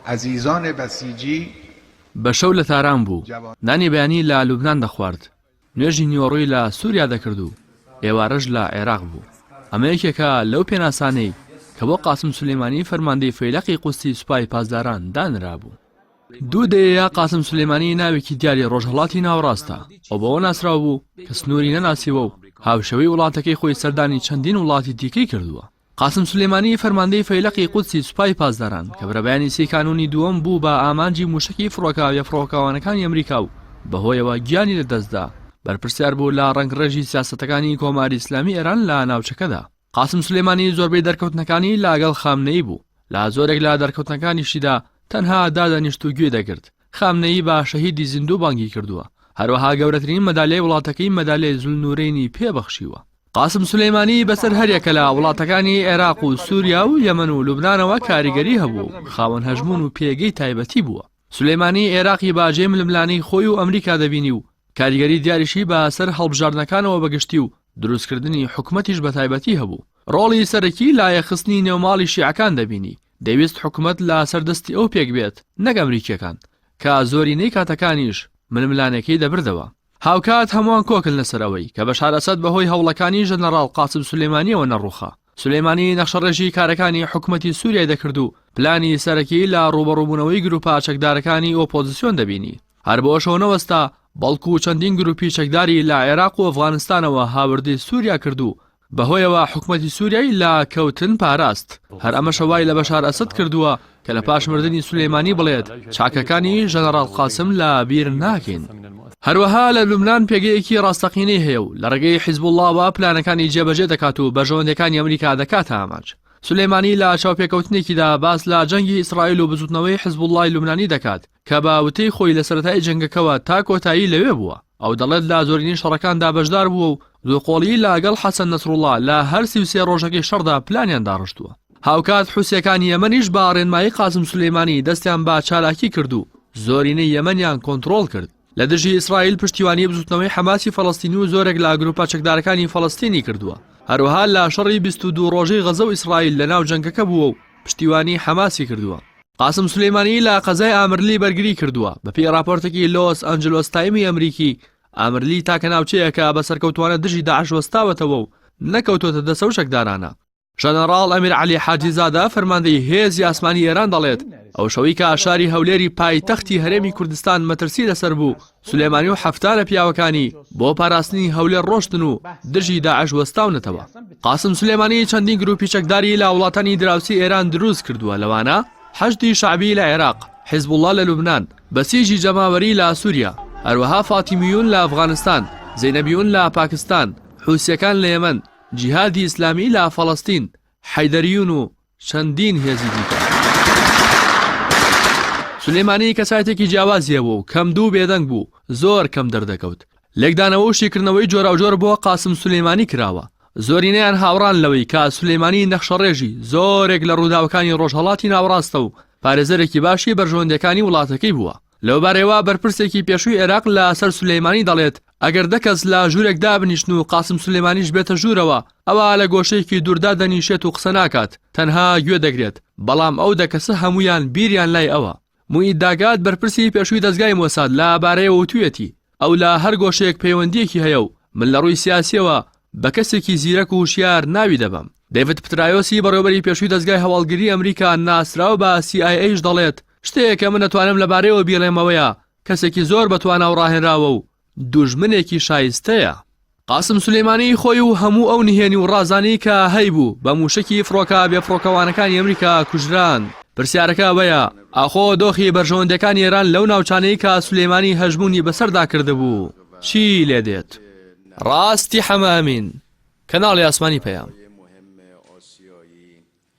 عزیزان بسیجی. بە شەو لە تاران بوو، نانی بەیانی لە لوبنان دەخوارد، نوێژی نیوەڕۆی لە سووریا دەکرد و ئێوارەش لە عێراق بوو. ئەمە یەکێکە لەو پێناسانەی کە بۆ قاسم سولەیمانی فەرماندەی فەیلەقی قودسی سوپای پاسداران دانرابوو. دوو دەیەیە قاسم سولەیمانی ناوێکی دیاری ڕۆژهەڵاتی ناوەڕاستە، ئەو بەوە ناسراو بوو کە سنووری نەناسیوە و هاوشێوەی وڵاتەکەی خۆی سەردانی چەندین وڵاتی دیکەی کردووە. قاسم سولەیمانی فەرماندەی فەیلەقی قودسی سوپای پاسداران کە بەرەبەیانی سی کانوونی دووەم بوو بە ئامانجی مووشەکی فڕۆکە بێفڕۆکەوانەکانی ئەمریکا و بەهۆیەوە گیانی لەدەستدا، بەرپرسیار بوو لە ڕەنگڕێژی سیاسەتەکانی کۆماری ئیسلامی ئێران لە ناوچەکەدا. قاسم سولەیمانی زۆربەی دەرکەوتنەکانی لەگەڵ خامنەیی بوو، لە زۆرێک لە دەرکەوتنەکانیشیدا تەنها دادەنیشت و گوێی دەگرت. خامنەیی بە شەهیدی زیندوو بانگی کردووە، هەروەها گەورەترین مەدالیای وڵاتەکەی مەدالیای زولنورەینی پێ بەخشیوە. قاسم سولەیمانی بەسەر هەریەکە لە وڵاتەکانی عێراق و سووریا و یەمەن و لوبنانەوە کاریگەری هەبووە و خاوەن هەژموون و پێگەی تایبەتی بووە. سولەیمانی عێراقی بە جێی ململانێی خۆی و ئەمریکا دەبینی و کاریگەری دیاریشی بە سەر هەڵبژاردنەکانەوە بە گشتی و دروستکردنی حکومەتیش بە تایبەتی هەبوو. ڕۆڵی سەرەکی لە یەکخستنی نێوماڵی شیعەکان دەبینی، دەیویست حکومەت لە سەر دەستی ئەو پێکبێت نەک ئەمریکییەکان، کە زۆرینەی کاتەکانیش ململانێکەی دەبردەوە. هاوکات هەمووان کۆکن لەسەر ئەوەی کە بەشار ئەسەد بەهۆی هەوڵەکانی ژەنەڕاڵ قاسم سولەیمانییەوە نەڕووخا. سولەیمانی نەخشەڕێژی کارەکانی حکومەتی سووریای دەکرد و پلانی سەرەکی لە ڕووبەڕووبوونەوەی گرووپە چەکدارەکانی ئۆپۆزسیۆن دەبینی. هەر بەوەشەوە نەوەستا، بەڵکو چەندین گرووپی چەکداری لە عێراق و ئەفغانستانەوە هاوردەی سووریا کرد و بەهۆیەوە حکومەتی سووریای لە کەوتن پاراست. هەر ئەمەشە وای لە بەشار ئەسەد کردووە کە لە پاش مردنی سولەیمانی بڵێت چاکەکانی ژەنەڕاڵ قاسم لە بیر ناکەین. هەروەها لە لوبنان پێگەیەکی ڕاستەقینەی هەیە و لە ڕێگەی حیزبوڵڵاوە پلانەکانی جێبەجێ دەکات و بەرژەوەندییەکانی ئەمریکا دەکاتە ئامانج. سولەیمانی لە چاوپێکەوتنێکیدا باس لە جەنگی ئیسرائیل و بزوتنەوەی حزبوڵڵای لوبنانی دەکات کە بە وتەی خۆی لە سەرەتای جەنگەکەوە تا کۆتایی لەوێ بووە. ئەو دەڵێت لە زۆرینەی شەڕەکاندا بەشدار بووە و دووقۆڵیی لەگەڵ حەسەن نەسروڵڵا لە هەر 33 ڕۆژەکەی شەڕدا پلانیان داڕشتووە. هاوکات حوسییەکانی یەمەنیش بە ڕێنمایی قاسم سولەیمانی دەستیان بە چالاکی کرد و زۆرینەی یەمەنیان کۆنتڕۆڵ کرد. لە دژی ئیسرائیل پشتیوانی بزوتنەوەی حەماسی فەڵەستینی و زۆرێک لە گروپە چەکدارەکانی فەڵەستینی کردووە. هەروەها لە شەڕی 22 ڕۆژەی غەزە و ئیسرائیل لەناو جەنگەکە بووە و پشتیوانی حەماسی کردووە. قاسم سولەیمانی لە قەزای ئامرلی بەرگری کردووە. بەپێی ڕاپۆرتێکی لۆس ئەنجلۆس تایمی ئەمریکی، ئامرلی تاکە ناوچەیە کە بە سەرکەوتووانە دژی داعش وەستاوەتەوە و نەکەوتووەتە دەست ئەو چەکدارانە. ژەنەڕاڵ ئەمیر عەلی حاجی زادە فەرماندەی هێزی ئاسمانی ئێران دەڵێت، ئەو شەوەی کە شاری هەولێری پایتەختی هەرێمی کوردستان مەترسی لەسەر بوو، سولەیمانی و 70 لە پیاوەکانی بۆ پاراستنی هەولێر ڕۆشتن و دژی داعش وەستاونەتەوە. قاسم سولەیمانی چەندین گروپی چەکداری لە وڵاتانی دراوسی ئێران دروست کردووە لەوانە حەشدی شەعبی لە عێراق، حیزبوڵڵا لە لوبنان، بەسیجی جەماوەری لە سووریا، هەروەها فاتیمیون لە ئەفغانستان، زەینەبیون لە پاکستان، حوسییەکان لە یەمەن، جیهادی ئیسلامی لە فەڵەستین، حەیدەریون و چەندین هێزی دیکە. سولەیمانی کەسایەتێکی جیاوازی هەبوو و کەم دوو بێدەنگ بوو، زۆر کەم دەردەکەوت. لێکدانەوە و شیکردنەوەی جۆراوجۆر بۆ قاسم سولەیمانی کراوە. زۆرینەیان هاوڕان لەوەی کە سولەیمانی نەخشەڕێژی زۆرێک لە ڕووداوەکانی ڕۆژهەڵاتی ناوەڕاستە و پارێزەرێکی باشی بەرژەوەندییەکانی وڵاتەکەی بووە. لەوبارەیەوە بەرپرسێکی پێشووی عێراق لە سەر سولەیمانی دەڵێت، ئەگەر دە کەس لە ژوورێک دابنیشن و قاسم سولەیمانیش بێتە ژوورەوە، ئەوا لە گۆشەیەکی دوور دادەنیشێت و قسە ناکات، تەنها گوێ دەگرێت، بەڵام ئەو دە کەسە هەموویان بیریان لای ئەوە. موئید داگات بەرپرسی پێشووی دەزگای مۆساد لە بارەیەوە وتوویەتی، ئەو لە هەر گۆشەیەک پەیوەندییەکی هەیە و من لە ڕووی سیاسییەوە بە کەسێکی زیرەک و هوشیار ناوی دەبەم. دەیڤد پترایۆسی بەڕێوەبەری پێشووی دەزگای هەواڵگری ئەمریکا ناسراو بە سی ئای ئەیش دەڵێت، شتێک کە من دەتوانم لەبارەیەوە بیڵێم ئەوەیە کەسێکی زۆر بەتوانا و ڕاهێنراوە و دوژمنێکی شایستەیە. قاسم سولەیمانی خۆی و هەموو ئەو نهێنی و ڕازانەی کە هەیبوو بە مووشەکی فڕۆکە بێفڕۆکەوانەکانی ئەمریکا کوژران. پرسیارەکە ئەوەیە ئاخۆ دۆخی بەرژەوەندیەکانی ئێران لەو ناوچانەی کە سولەیمانی هەژموونی بەسەردا کردبوو چی لێدێت؟ ڕاستی حەمە ئەمین، کەناڵی ئاسمانی پەیام.